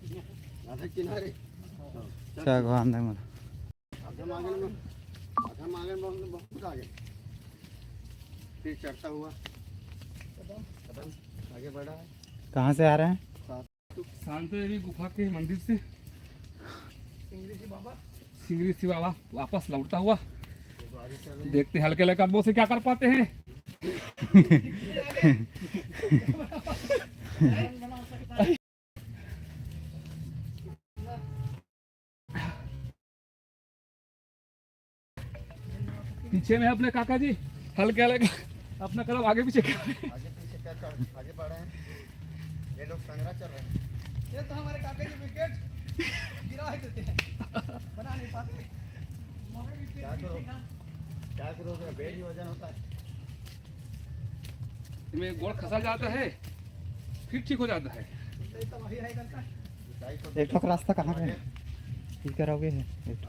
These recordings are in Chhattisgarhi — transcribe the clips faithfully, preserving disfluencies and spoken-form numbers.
आधा किनारे। चल। चल, घुमा दे मोला। आधा मांगे में, आधा मांगे में बहुत, बहुत आगे। फिर चढ़ता हुआ कदम आगे बढ़ा है। कहाँ से आ रहे हैं? शांति देवी गुफा के मंदिर से सिंगरी सी बाबा, सिंगरी सी बाबा वापस लौटता हुआ। देखते हैं हल्के हल्के कदमों से क्या कर पाते हैं। पीछे में अपने काका जी हल्के हल्के अपना कदम आगे पीछे कर रहे हैं। आगे पीछे कर, कर, आगे बढ़ रहे हैं। ये लोग संगरा चल रहे हैं। ये तो हमारे काका जी विकेट गिरा ही देते हैं, बना नहीं पाते। क्या करो, क्या करो, बेड ही वजन होता है। इनमें गोड़ खसा जाता है, फिर ठीक हो जाता है। एक ठो रास्ता कहाँ गए? ठीक करोगे है एक ठो।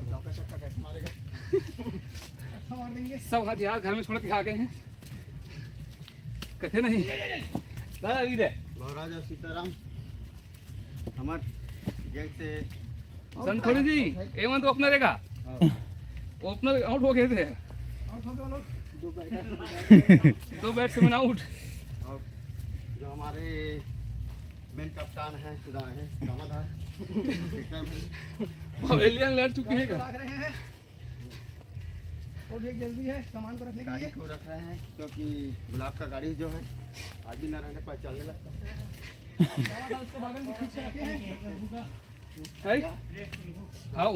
सब हथियार घर में छोड़ के आ गए हैं। कथे नहीं। दादा, इधर। महाराजा सीताराम हमारे गैंग से संतोषी जी, ये मन तो ओपनर रहेगा। हाँ। ओपनर आउट हो गए थे। दो बैट्समैन आउट। और जो हमारे मेन कप्तान है, खुदा है, दामाद है, एकदम पवेलियन लड़ चुके हैं क्या? और ये जल्दी है सामान को रखने के लिए। गाड़ी को रख रहे हैं क्योंकि गुलाब का गाड़ी जो है आदमी ना रहने पर चलने लगता है। दामाद उसको बगल में खींच के रखे हैं। है? हाउ?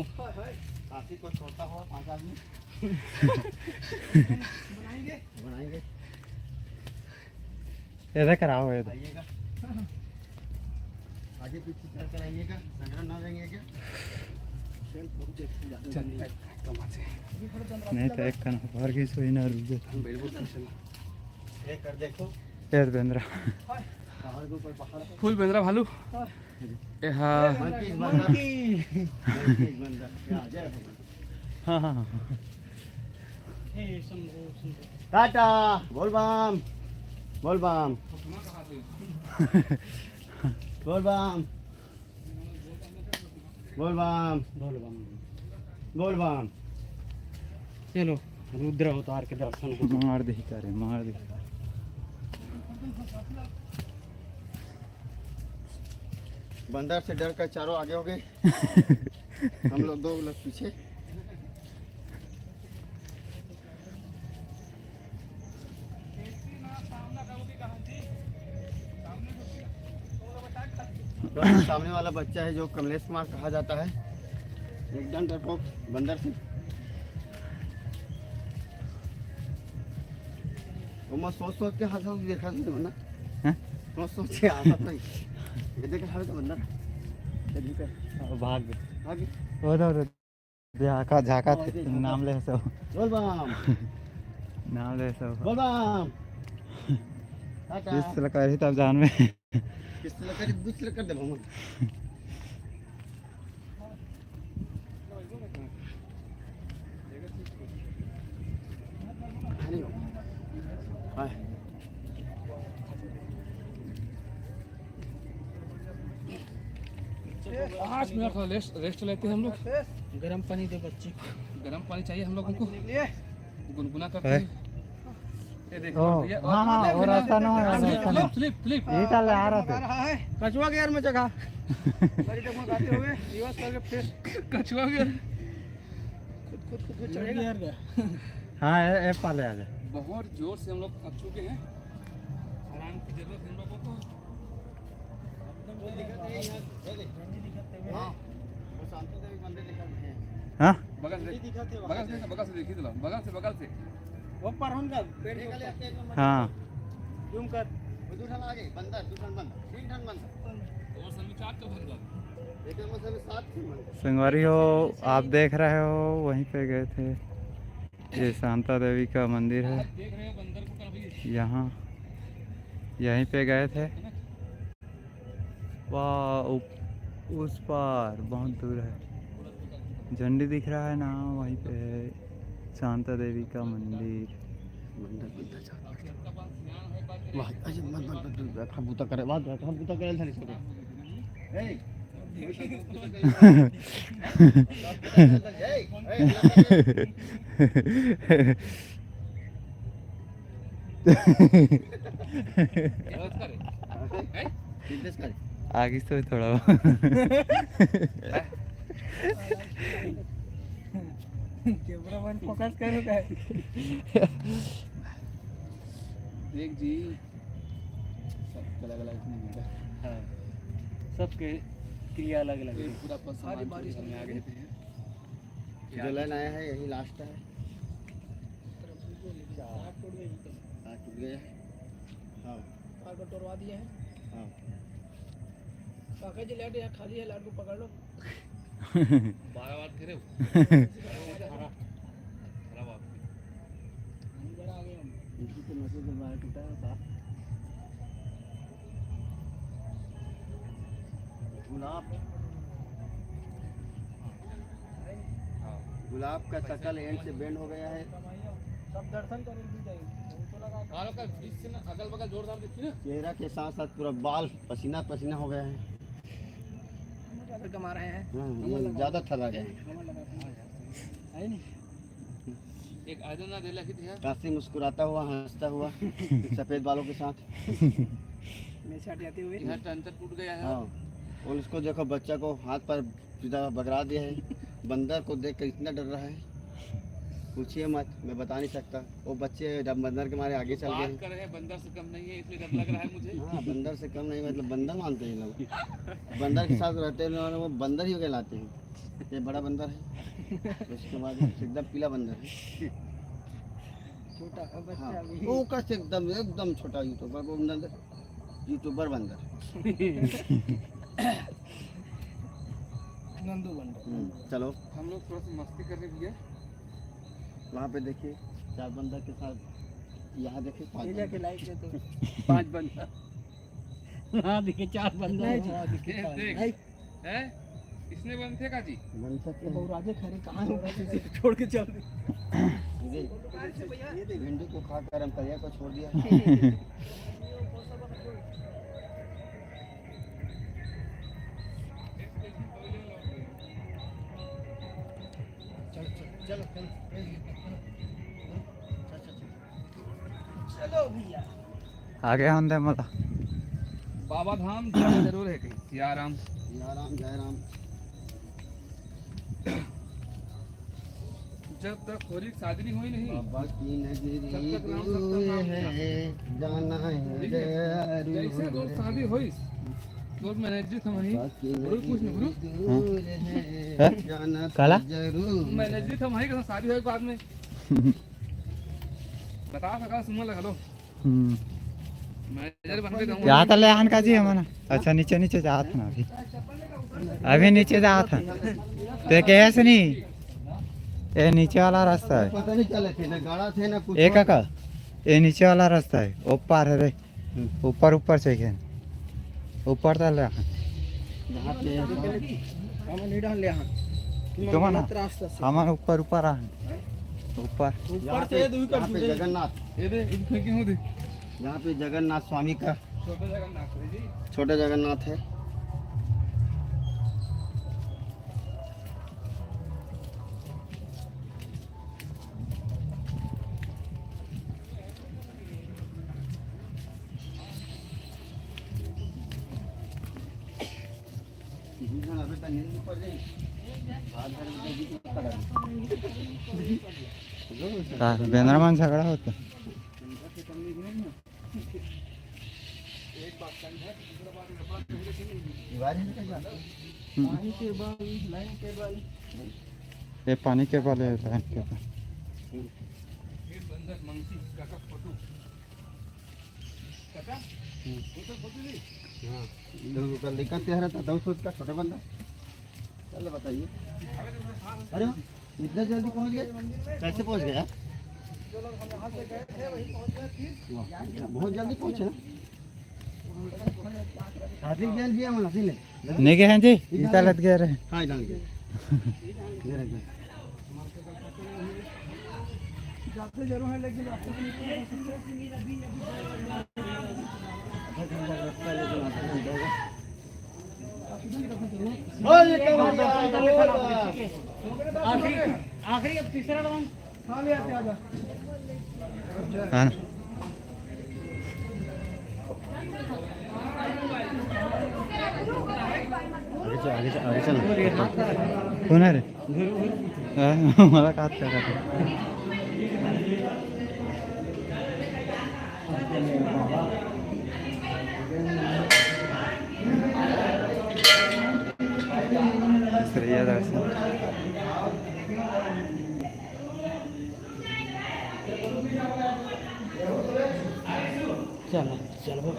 हाथी को छोड़ता हुआ पांच आदमी बनाएंगे। बनाएंगे। ऐसा कराओ ये तो। आइएगा। आगे पीछे चल कर आइएगा। संग्रह ना रहेंगे क्या? चल, एक कम से। नहीं तो एक कन भर के सोई ना रुक जाता। हम बिल्कुल टेंशन ना। ये कर देखो। ये बेंद्रा। पहाड़ के ऊपर पहाड़। फुल बेंद्रा भालू। ए हाँ। Monkey, monkey. Monkey, monkey. हाँ, जय हो। हाँ, हाँ, हाँ। टाटा, बोल बम, बोल बम। बोल बम, बोल बम, बोल बम। चलो, रुद्र अवतार के दर्शन हो। मार दे करे, मार दे। बंदर से डर कर चारों आगे हो गए। हम लोग दो लोग पीछे। सामने वाला बच्चा है जो कमलेश कुमार कहा जाता है, एकदम डरपोक बंदर से। वो मैं सोच सोच के हंसा हूँ, देखा नहीं बंदर। हैं? सोच सोच के हंसा था। ये देख, हर बंदर। ये देख। भाग। भाग। वो तो झाका, झाका थे, नाम ले सब। बोल बम। नाम ले सब। बोल बम। टाटा। इस लकारी तब जान में। इस लकारी, दूसरे कर दे बम। अरे। हाय। पाँच मिनट का रेस्ट, रेस्ट लेते हैं हम लोग। गरम पानी दे बच्ची को। गरम पानी चाहिए हम लोगों को। गुनगुना करते हैं। ये देखो, ओ, ये हाँ, हाँ, वो रास्ता ना है, वो रास्ता ना। Flip, flip, flip. ये चल रहा है। कछुआ के यार में जगह। गाड़ी जब गाते हुए रिवर्स करके फिर कछुआ के। खुद, खुद, खुद, खुद चढ़ेगा। हाँ, ये, ये पाले आ जा। बहुत जोर से हम लोग थक चुके हैं। आराम की जरूरत है हम लोगों को। हाँ, वो शांति देवी मंदिर दिखा रहे हैं। हाँ? बगल से, बगल से, बगल से देखिए तो, बगल से, बगल से। वो पर हम का पेड़ के ऊपर। हाँ। जूम कर। वो दू ठन आगे, बंदर, दू ठन बंदर, तीन ठन बंदर। और सर में चार ठन बंदर। एक में सर में सात ठन बंदर। संगवारी हो, आप देख रहे हो, वहीं पे गए थे। ये शांता देवी का मंदिर है। यहाँ, यहीं पे गए थे। वाह, उप-, उस पार बहुत दूर है। झंडी दिख रहा है ना, वहीं पे है शांता देवी का मंदिर। मंदिर, मंदिर जा। वाह, अरे मत, मत, मत, मत, बैठा बूता करे, बात बैठा बूता करे, धरी सको। ए, आगे से थोड़ा। कैमरा मैन फोकस करो का? देख जी, सब अलग अलग। हाँ, सबके क्रिया अलग अलग है। पूरा अपन सामान बारिश में आ गए थे। जो लाइन आया है, यही लास्ट है। हाँ, टूट गया है। हाँ। कार को तोड़वा दिया है। हाँ। काका जी, लाइट यहाँ खाली है, लाइट को पकड़ लो। बारह बार फिरे हो। खराब आपकी। इसी के नशे से बाहर टूटा है साहब। गुलाब, गुलाब का शकल एंड से बेंड हो गया है। सब दर्शन करेंगे। अगल बगल जोरदार देखिए ना। चेहरा के साथ साथ पूरा बाल पसीना पसीना हो गया है। ज्यादा कमा रहे हैं। हाँ, ये ज्यादा थर्रा गए हैं। है नहीं। एक आदमी ना दे लगी थी यार। काशी मुस्कुराता हुआ, हंसता हुआ, सफेद बालों के साथ। मेरे साथ जाते हुए। यहाँ टंटर टूट गया है। हाँ, और उसको देखो, बच्चा को हाथ पर सीधा बगरा दिया है। बंदर को देख कर इतना डर रहा है, पूछिए मत, मैं बता नहीं सकता। वो बच्चे डर, बंदर के मारे आगे चल गए बात हैं। कर रहे हैं, बंदर से कम नहीं है, इसलिए डर लग रहा है मुझे। हाँ, बंदर से कम नहीं, मतलब बंदर मानते हैं लोग। बंदर के साथ रहते हैं, वो बंदर ही कहलाते हैं। ये बड़ा बंदर है, उसके बाद एकदम पीला बंदर है। छोटा है बच्चा हाँ, अभी। वो कैसे एकदम, एकदम छोटा यूट्यूबर, वो बंदर, यूट्यूबर बंदर। नंदू बंदर। हम्म, चलो। हम लोग थोड़ा सा मस्ती कर रहे भैया। वहाँ पे देखिए, चार बंदर के साथ, यहाँ देखिए, पाँच ये जाके बंदर। लाइट में तो पाँच बंदर। वहाँ देखिए, चार बंदर। नहीं जी। वहाँ देखिए, ये पाँच देख। बंदर। हैं? इसने बनते का जी? बन सकते हैं। बहुराजे खरे कहाँ हो? छोड़ के चल दे। ये देख, भिंडी को खा कर हम करिया को छोड़ दिया। चलो, चलो, चलो, चलो। चलो भैया। आगे हम दे मला। बाबा धाम जाना जरूर है कहीं। सिया राम। सिया राम, जय राम। जब तक होरी की शादी नहीं हुई नहीं। बाबा की नगरी तब तक राम दूर सत्संग नाम है, नहीं जाना है ठीक है। जरूर जैसे दोस्त है। शादी हुई, दोस्त मैनेज जी था वहीं। बाबा की गुरु कुछ नहीं, गुरु। नगरी दूर है, हाँ? जाना काला? जरूर है। मैनेज जी था वहीं का शादी हुई बाद में। बता सका, सुमन लगा लो। हम्म। मैनेजर बन के जाऊंगा। जात ले आन का जी हमन। अच्छा, नीचे, नीचे जात ना अभी। अभी नीचे जात है। ते कहे से नहीं? ये नीचे वाला रास्ता है। पता नहीं चले थे, ना गाड़ा थे, ना कुछ। ए काका, ये नीचे वाला रास्ता है, ऊपर है रे। हम्म। ऊपर, ऊपर से खेन। ऊपर तक ले। यहाँ पे हम नहीं डाल ले, हाँ। तो ना, गलत रास्ता से। हमारे ऊपर, ऊपर आ। ऊपर। ऊपर यहाँ से पे, ये दूर कर यहाँ पे दे। जगन्नाथ। ये दे, ये फेंके हो दे। यहाँ पे जगन्नाथ स्वामी का छोटे जगन्नाथ है जी। छोटे जगन्नाथ है। का बेंदरा मन झगड़ा होता। हम्म। पानी के बल, लाइन के बल। ये पानी के बल है, लाइन के बल। हाँ, इधर उधर लेकर ते रहा था, दस फुट का छोटा बंदा। चलो बताइए। अरे वाह, इतना जल्दी पहुंच गए, कैसे पहुंच गए यार? वाह, बहुत जल्दी पहुंचे ना। हाथी जल दिया वहाँ से ले। नहीं गए हैं जी, इस हालत गए रहे। हाँ, इधर गए। इधर गए। जाते जरूर है, लेकिन रास्ते में निकल नहीं सकते। रास्ता लेकिन रास्ता नहीं जाएगा। हाँ, ये क्या बात है? आखिरी, आखिरी, अब तीसरा राउंड। हाँ, ले आते, आजा। हाँ ना। आगे चल, आगे चल, आगे चल। कोण आहे रे? हा, मला का हात का करतो? श्रेया दास। चलो, चलो।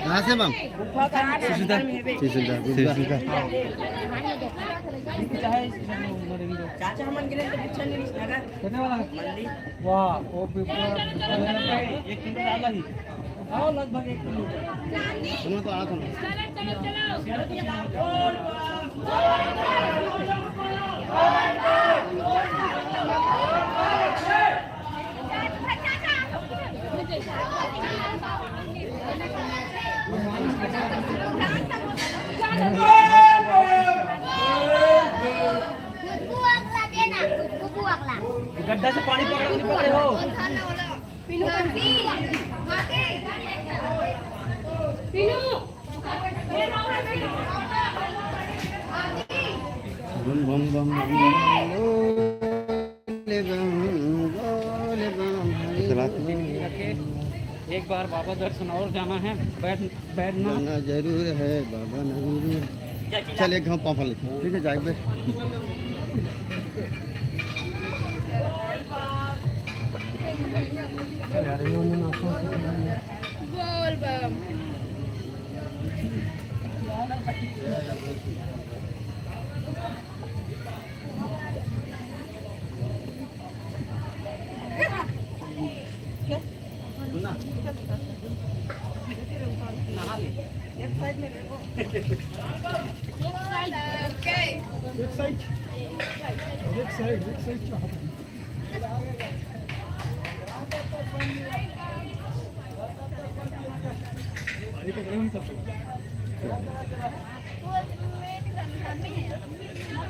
कहाँ से मैम? सीसोदा। सीसोदा, गुप्ता। सीसोदा। चाचा हमन गिरे तो पूछा नहीं लगा। वाह, वो भी पूरा एक किलो ज्यादा ही। हाँ, लगभग एक किलो। सुनो तो, आ तो। गड्ढा से पानी पकड़ के पकड़े हो। Bomb bomb bomb bomb bomb, बोले बम, बोले बम, हरे चला। बम। एक बार बाबा दर्शन और जाना है, बैठ, बैठना। जाना जरूर है, बाबा जरूर। चल, एक घाव पापा ले। ठीक है, जाए बे। बोल बम। एक साइड, एक साइड, एक साइड।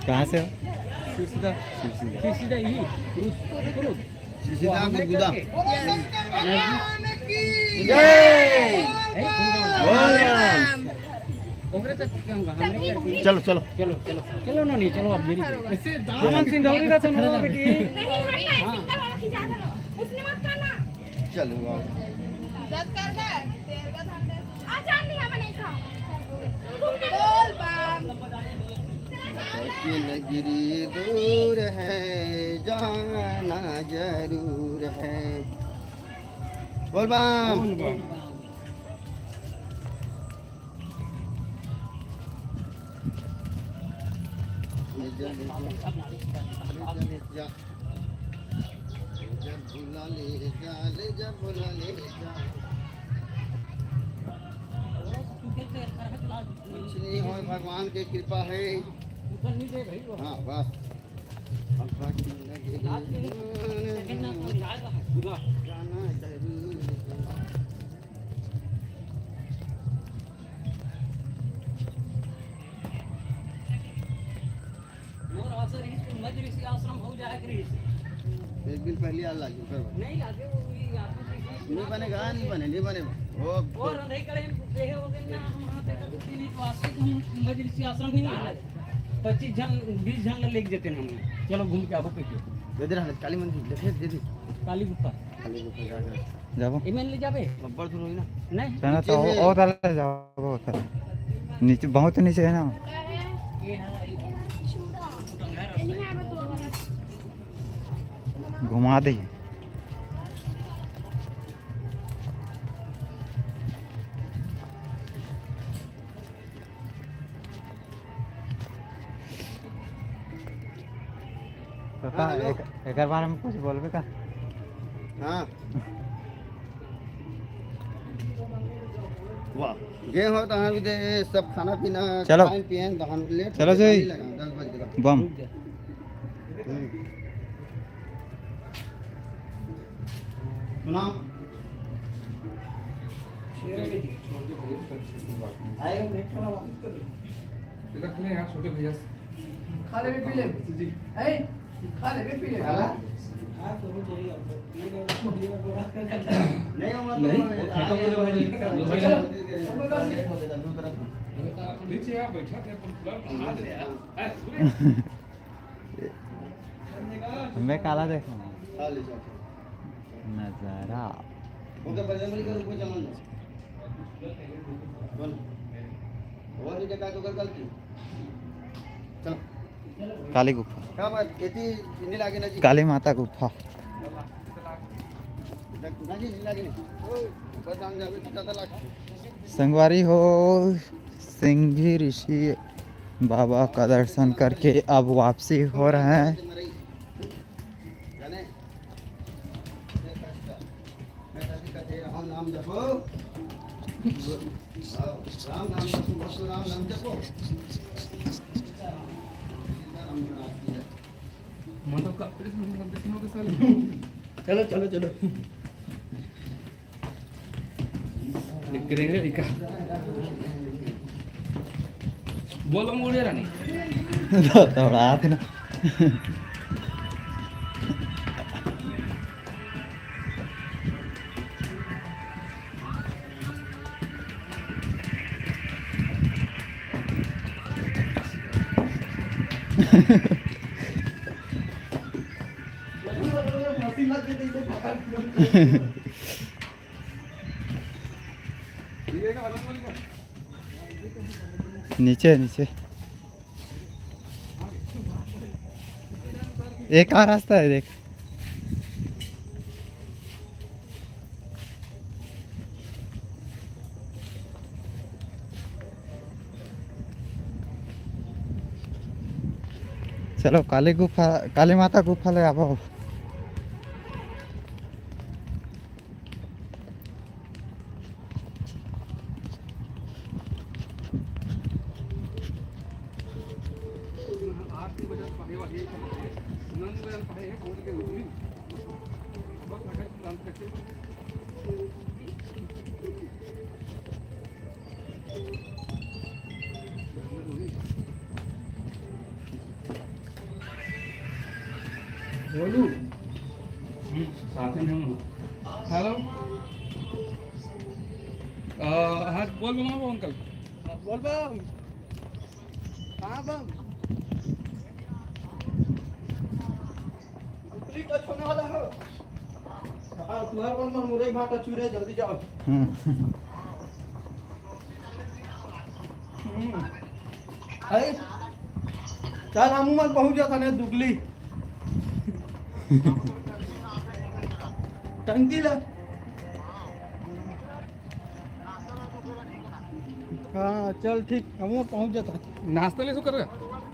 कहाँ से हो? सीसोदा। सीसोदा। सीसोदा ही, कुरुद, कुरुद। सीसोदा, गुदगुदा। जय। ओकरे तक क्या होगा? हमरे क्या? चलो, चलो। चलो, चलो। चलो ना, नहीं, चलो, अब मेरी। अमन सिंह दौड़ी का सुनो बेटी। हाँ। चलो, आओ। दस कर दे, तेल का धान दे। आ, जान दिया, मैं नहीं खाऊं। बोल बम। की नगरी दूर है, जाना जरूर है। बोल बम। बोल बम। ले जा, ले जा। ले जा, ले जा। ले जा, भोला, ले जा, ले जा, भोला, ले जा। कुछ नहीं हो, भगवान के कृपा है। हाँ, बस। अब बाकी जाना जरूर है। मोर आशा रहिस कि मध्य ऋषि आश्रम हो जाए करिस। एक दिन पहले आ लागे, कर। नहीं लागे, वो भी आप नहीं बनेगा, नहीं बने, नहीं बने। वो और नहीं करे, देहे हो गए ना, हम वहाँ पे कभी नहीं तो आश्रम, हम मध्य ऋषि आश्रम ही नहीं आए। पच्चीस जन, बीस जन लेके जेते ना हम। चलो घूम के आबो कहिके। दे दे रहा, काली मंदिर, देखे, दे दे। काली गुफा। काली गुफा जाके। जाबो। एमन ले जाबे? अब्बड़ दूर होई ना। नहीं। जाना तो नीचे ओ, है। ओ ताले जाबो, ओ ताले। नीचे, बहुत नीचे है ना। घुमा दे। तो का, हाँ, हेलो। एक, एकर बारे में कुछ बोलबे का? हाँ। वाह, गे हो तहाँ भी दे, सब खाना पीना, चलो। खाएन पिएन, तहाँ लेट चलो हो गया, जी। गाड़ी लगा, दस बज गया। बम। हम्म। सुनाओ। आए हो, बैठ कर बात करो। रख ले यार, छोटे भैया से। खा ले, पी ले। जी। ए, खा ले, पी ले। काला? नहीं, वो नहीं, वो खत्म हो गया भाई। चलो। नीचे आप बैठा थे, अपन पूरा खा ले यार। ए, सुन। मैं काला देखा। खा ले, जा। नजारा। वो तो बजरंगबली का रूप में चला ना। बोल। और भी देखा तो कर गलती। चलो। काली गुफा। क्या बात? इतनी हिंदी लागे ना जी। काली माता गुफा। ना जी, हिंदी लागे नहीं। ओ, बस हम जावे तो ज्यादा लागे। संगवारी हो, सिंघी ऋषि बाबा का दर्शन करके अब वापसी हो रहे हैं। राम नाम जपो। राम नाम जपो, बस राम नाम जपो। मतलब का, चलो, चलो, चलो। एक करेंगे, एक का। बोलो, मुड़े रानी। तो, तो रात ना। नीचे, नीचे। एक और रास्ता है, देख। चलो, काली गुफा, काली माता गुफा ले आबो। बोलू। हम्म, साथ में हूँ। हेलो। अ, हाँ, बोल बम आओ अंकल। हाँ, बोल बम। हाँ, बम। उपरी का छोने वाला हो। हाँ, तुम्हारे मन में मुरई भाटा चूरे, जल्दी जाओ। हम्म। हम्म। अरे, चल, हमू मन पहुंच जाता ने दुगली। टंकी ला। हाँ, चल ठीक, हमू पहुंच जाता। नाश्ता ले सो कर रहा?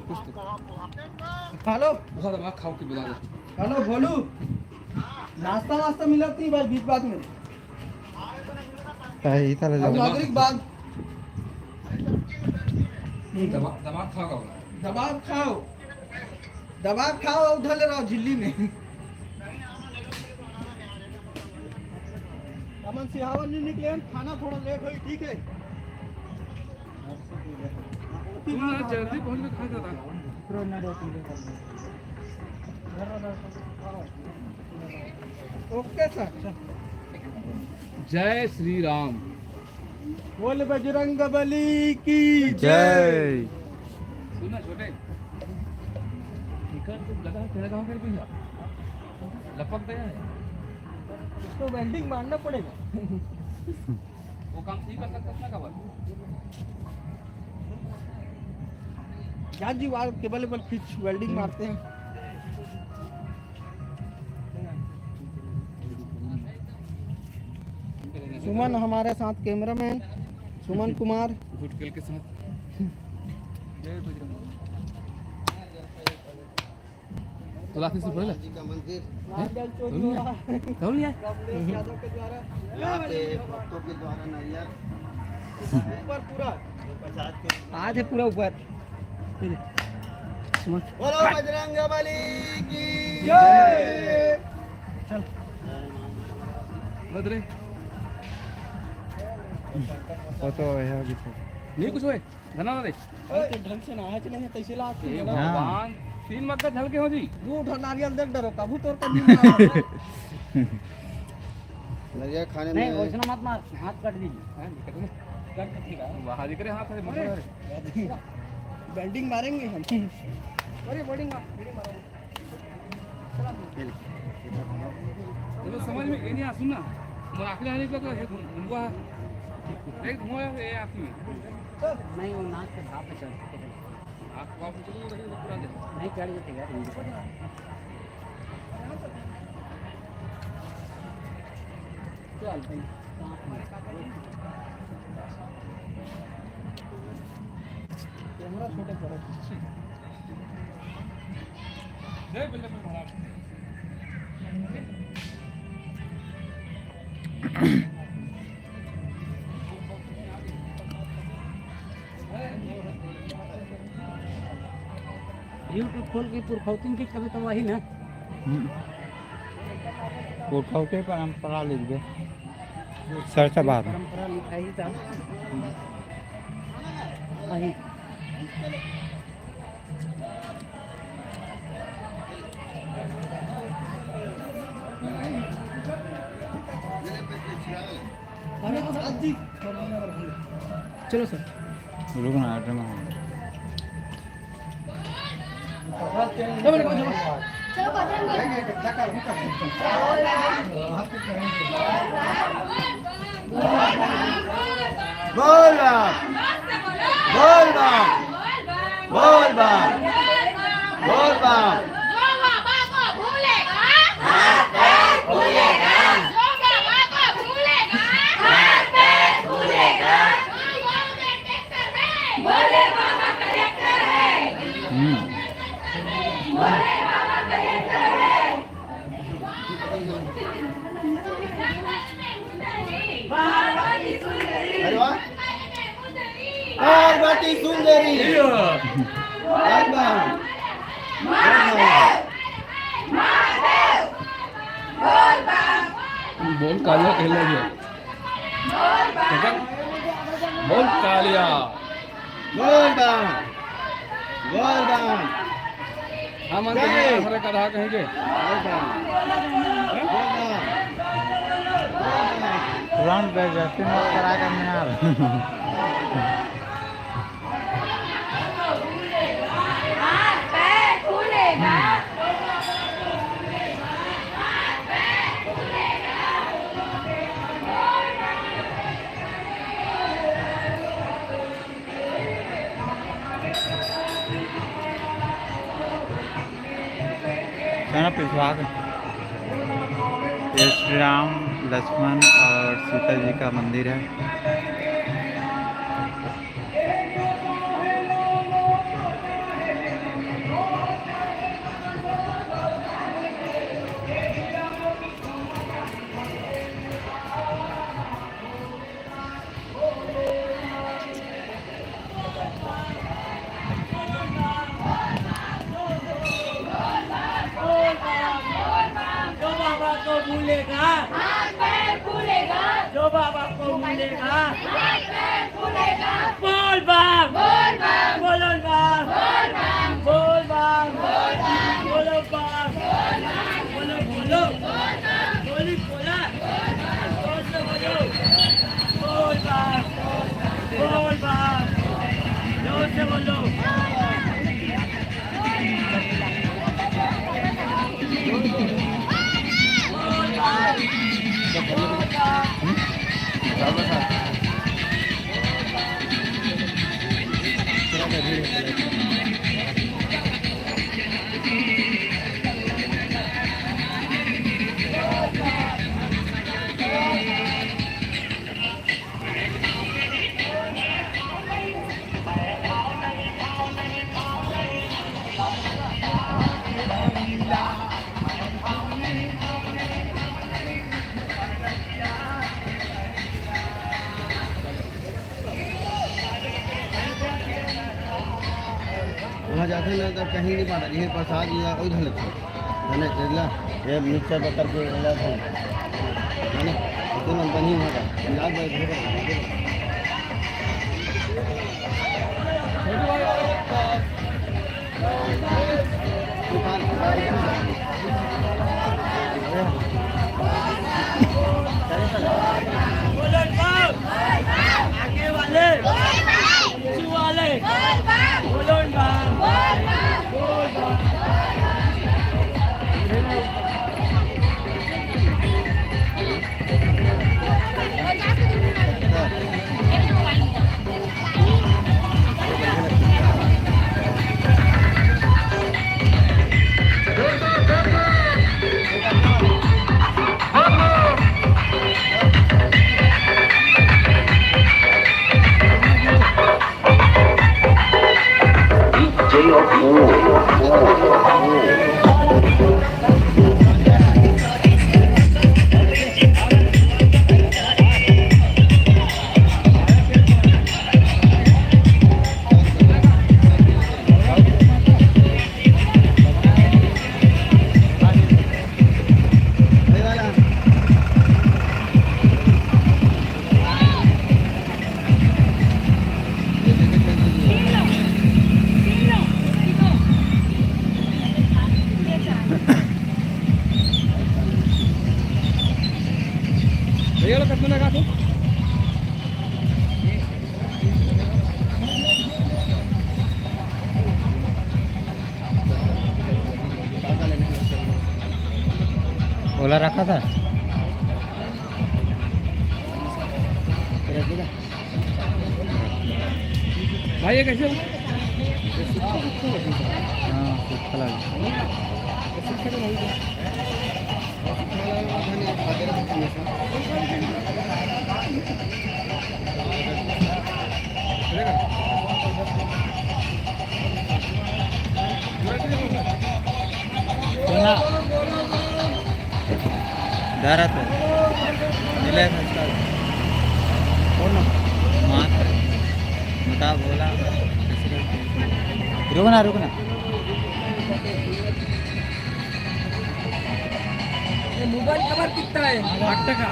कुछ तो। हेलो। बस दबा खाओ के बुला दे। हेलो, भोलू। नाश्ता वास्ता मिलत नहीं भाई, बीच बात में। ए, ई ताला अब जाओ। नागरिक बाग। हम्म, दबा, दबा खाओ का बोला। दबा खाओ। दबा खाओ, उधर ले रहो झिल्ली में। हमन सिहावन नहीं निकले हन, खाना थोड़ा लेट होई, ठीक है? तू ना जल्दी पहुंच के खा जाता। ओके सर। जय श्री राम। बोल बजरंग बली की जय। सुन ना छोटे, इकर तो लगा तेरा गाँव के भैया लपक गया है। उसको वेल्डिंग मारना पड़ेगा। वो काम नहीं कर सकता ना, खबर। क्या जी, वार केबल वेबल खींच, वेल्डिंग मारते हैं। सुमन हमारे साथ, कैमरामैन सुमन कुमार। गुटकल के साथ। जय बजरंग। तो लाठी से पड़ेगा। जी का मंदिर। हैं? तौल लिया? तौल लिया? कमलेश यादव के द्वारा। यहाँ पे भक्तों के द्वारा नारियल ऊपर पूरा प्रसाद के आधे पूरा ऊपर। बोलो बजरंग बली की जय। चल। बदरे। वो तो है अभी तो। नहीं कुछ हुए। धन्यवाद रे। अरे, तो ढंग से नहाए चले हैं, तैसे ला के हे लगा। भगवान, तीन मग्गा झलके हो जी। दो ठो नारियल देख डरो, कभू तोर कभी ना। नरिया खाने नहीं, में वैसे मत मार, हाथ कट दीजिए। हाँ, कट दे। कट तो ठीक है। वहाँ दिख रहे हाथ है, अरे। मोटे वाले। वेल्डिंग मारेंगे हम। अरे, वेल्डिंग मार, वेल्डिंग मारो। ये तो समझ में ये नहीं आ, सुन ना, वो आखिरी आने का तो है, धुआं, एक धुआं है ये आँखी में। नहीं, वो नाक से भाप में चढ़ चुके थे। नाक भाप में चढ़ गया, पूरा दे। नहीं, चढ़ गए थे यार, मुझे पता है। चल भाई, पाँच मिनट। कैमरा छोटे करो। जय बल्लभ महाराज। YouTube खोल के पुरखौतिन के कभी तो वही ना। हम्म। पुरखौती परंपरा लिख दे। सरसा बात। परंपरा लिखाई था। वही। चलो सर। रुक ना, आटे में। बोल बम। बोल बम। बोल बम। बोल बम। जो बाबा को भूलेगा, हाथ पैर फूलेगा। जो बाबा को भूलेगा, हाथ पैर फूलेगा। हाँ, वो ट्रैक्टर है। भोले बाबा कलेक्टर है। हम्म। भोले बाबा कलेक्टर है। पार्वती सुंदरी। अरे वाह। पार्वती सुंदरी। वाह, वाह। बोल कालिया कहला गया। बोल कालिया। बोल बम। बोल बम। हम अंत जय। में हमारे कथा कहेंगे। बोल बम। बोल बम। बोल बम। पुरान बेइज्जती मत करा कर यार। चलो पिछवा दो। ये श्री राम, लक्ष्मण और सीता जी का मंदिर है। जो बाबा को भूलेगा, हाथ पैर फूलेगा। जो बाबा को भूलेगा, हाथ पैर फूलेगा। बोल बम, बोल बम, बोलो बम, बोल बम, बोल बम, बोल बम, बोलो बम, बोलो, बोलो, बोल बम, बोली बोला, बोल बम, जोर से बोलो, बोल बम, बोल बम, जोर से बोलो। वहाँ जाते ना तो कहीं नहीं पाता, ये प्रसाद या कोई धन है। मैंने तेला, ये मिक्सचर पकड़ के ला था। मैंने इतना बनी हुआ था, पंजाब में घर पर। आगे वाले, पीछे वाले, बोलो ना। भैया लोग कितना लगा तू? ओला रखा था। भाई, ये कैसे हो? हाँ, सूखा लगा। सुना। डरा तो। मिले संस्कार। कौन? मात्र। बता, बोला। रुकना, रुकना। ये मोबाइल कवर कितना है? आठ टका।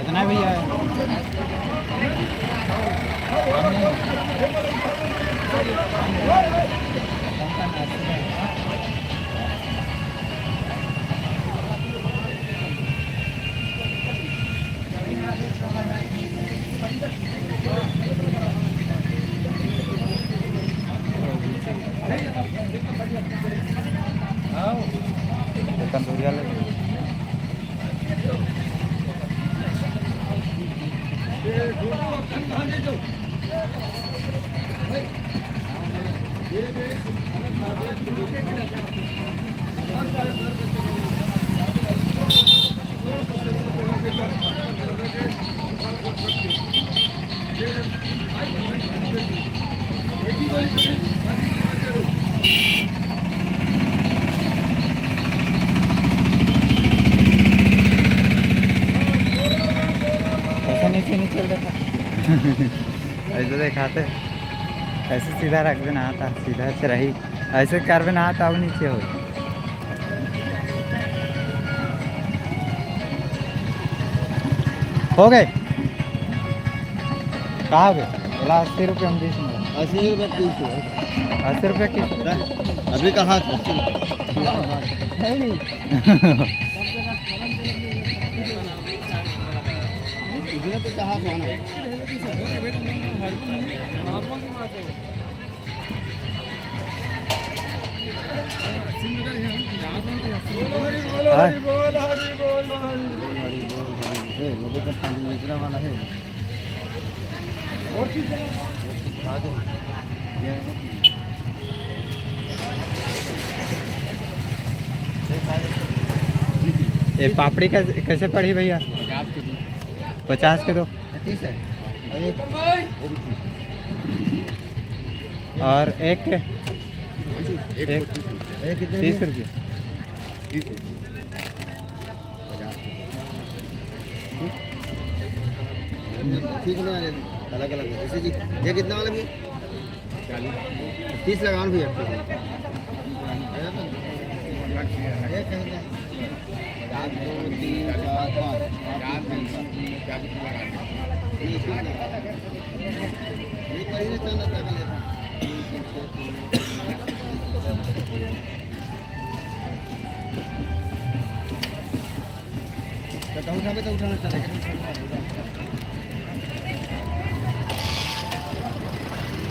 कितना भैया है? ऐसा नीचे नहीं चल रहा था। ऐसे दिखाते, ऐसे सीधा रख देना आता, सीधा से रही। ऐसे करबे ना, तब नीचे हो। हो गए? कहाँ हो गए? बोला, अस्सी रुपये हम दीस में। अस्सी रुपये पीस है। अस्सी रुपये की? अभी कहाँ? नहीं, नहीं। इसने तो कहा था ना। हाँ। ये पापड़ी का कैसे पड़ी भैया? पचास के दो। तीस है। और एक के? एक। एक कितने तीस में? रुपये। ठीक नहीं आ रहे, अलग अलग है। जैसे कि ये कितना वाला भी है? तीस लगा भैया। एक, दो, तीन, चार, पाँच।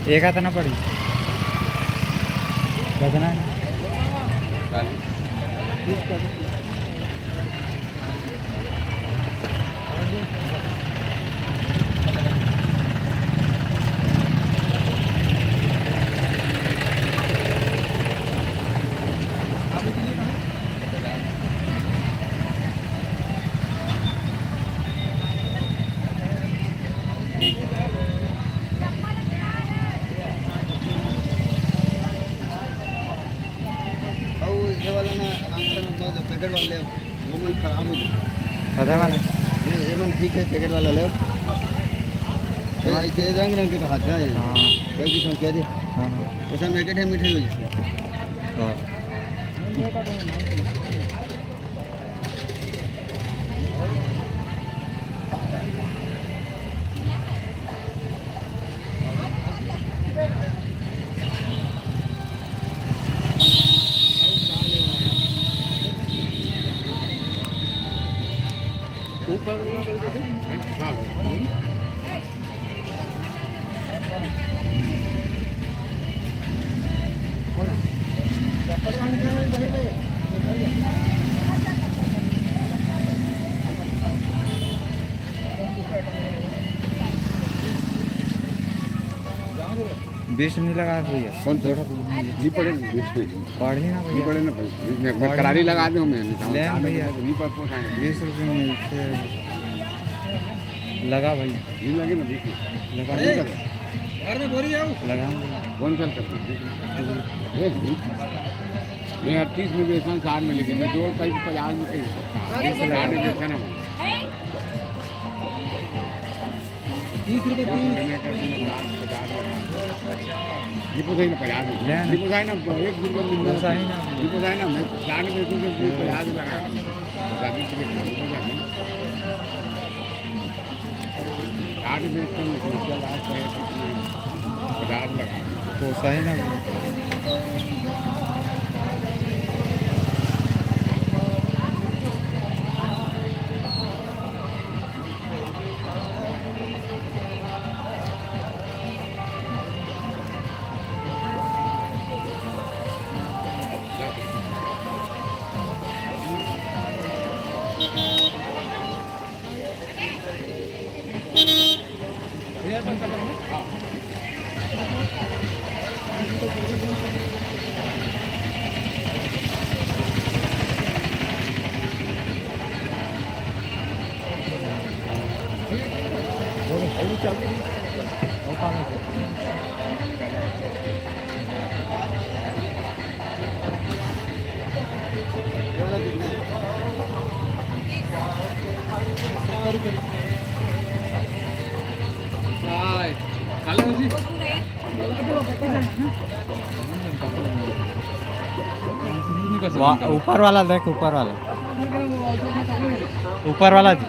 एक हाथ ना पड़ी। कितना है? अउ ये वाला ना, पैकेट वाले, वो मन खराब हो गया। पता वाला? ये, ये मन ठीक है, पैकेट वाला ले। ये, ये रंग रंग के तो हाथ है ये। हाँ। कई किस्म के दे। हाँ, हाँ। ऐसा पैकेट है, मीठे हो जाते हैं। हाँ। बीस नहीं लगा भैया। कौन सा? नहीं पड़े, बीस नहीं। पढ़े ना नहीं भैया। पड़े ना भाई, बीस में एक बार पढ़े करारी ना। लगा दो, मैं नहीं ले समझ भैया। नहीं पर पोसाएंगे। बीस रुपये में इसे लगा भैया। नहीं लगे ना, बीस में। लगा। अरे, लगा। घर में बोरी आओ। लगा भैया। कौन सा करते हैं? ये नहीं। मैं अड़तीस में बेचना, साठ में, लेकिन मैं जोड़ कहीं पचास में कहीं सकता हूँ। अरे, साठ में बेचना है। तीस रुपये पीस। दीपू सही ना, पचास रुपये। ले ना। दीपू सही ना, एक रुपये में दीपू सही ना। दीपू सही ना, मैं चार रुपये की जब दीपू पचास लगा। तो गाड़ी के लिए दीपू सही। चार रुपये कम, दीपू सही ना। पचास लगा। तो सही ना। वा-, ऊपर वाला देख, ऊपर वाला, ऊपर वाला जी।